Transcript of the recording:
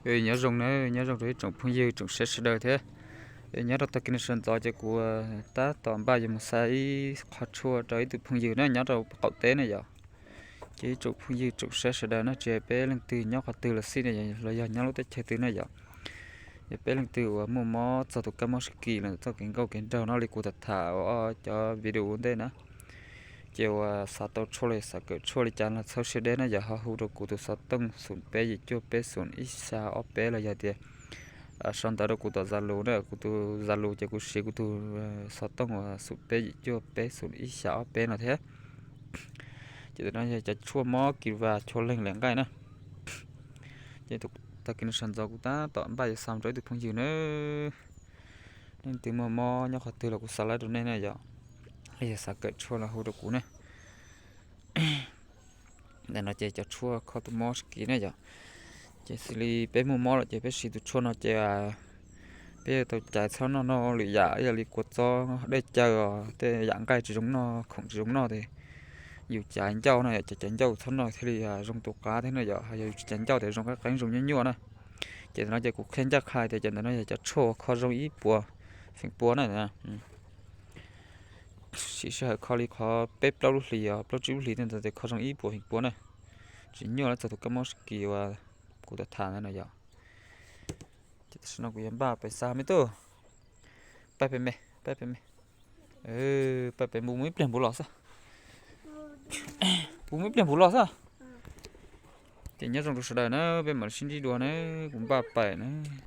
Nyob zoo na, nyob zoo rau ib tsoom phooj ywg tsoom saib sawv daws thiab. Nyob rau tag kis no sawv ntxov ces kuv tab tom npaj yuav mus xa ib qho tshuaj rau ib tug phooj ywg na nyob rau qaum teb na yom. Ces ib tsoom phooj ywg tsoom saib sawv daws na, tsis hais peb leej twg nyob qhov twg los xij na, los yog nyob lub teb chaws twg na yom, yog peb leej twg uas muaj mob txog tus kab mob sib kis los txoj kev nkauj kev nraug no li kuv tham tham ua ob cov video ua ntej na, ces uas xav tau tshuaj los xav kawm tshuaj li cas los txhob siab deb na yom, ho hu rau kuv tus xov tooj xoom peb yim cuaj peb xoom ib xya ob peb los yog tias sau ntawv rau kuv tom Zalo na, kuv tus Zalo ces kuv siv kuv tus xov tooj uas xoom peb yim cuaj peb xoom ib xya ob peb no thiab. Ces tus no yog cov tshuaj mob kis vas chua leeg lawv nqaij na. Ces tag kis no sawv ntxov kuv tab tom npaj yuav xa rau ib tug phooj ywg na. Leej twg muaj mob nyob qhov twg los kuv xa laib rau nej na yom. Yog xav kawm tshuaj los hu rau kuv na. Ntawm no ces cov tshuaj kho tus mob sib kis na yom. Ces xws li peb muaj mob lawm ces peb siv tus tshuaj no ces peb yuav tau caiv txhob noj noj lwm yam ib yam li kua txob dej cawv os, tej yam nqaij tsis zoo noj, khoom tsis zoo noj ces yus caiv ncauj no yom, caiv caiv ncauj txhob noj thiaj li zoo tus qab thiab no yom, ho yog yus tsis caiv ncauj ces zoo qab qeeb zoo nyuaj nyuaj na. Ces ntawm no ces kuv qhia ncaj qha tias cov ntawm no yog cov tshuaj kho zoo ib puas feem pua na. Siv sij hawm kho li qhov peb plaub lub hlis os, plaub tsib lub hlis tej ntawd ces kho zoo ib puas feem pua na. Tsis nyuaj li txog tus kab mob sib kis uas kuv tau tham ntawd no yom. Ces tam sim no kuv yuav npaj pem xa me tub. Pab pem me, pab pem me. Pab pem npu mus ib pliag npu los xwb. Npu mus ib pliag npu los xwb. Ces nyob zoo rau sawv daws na, peb mam li sib ntsib dua na, kuv npaj pem na.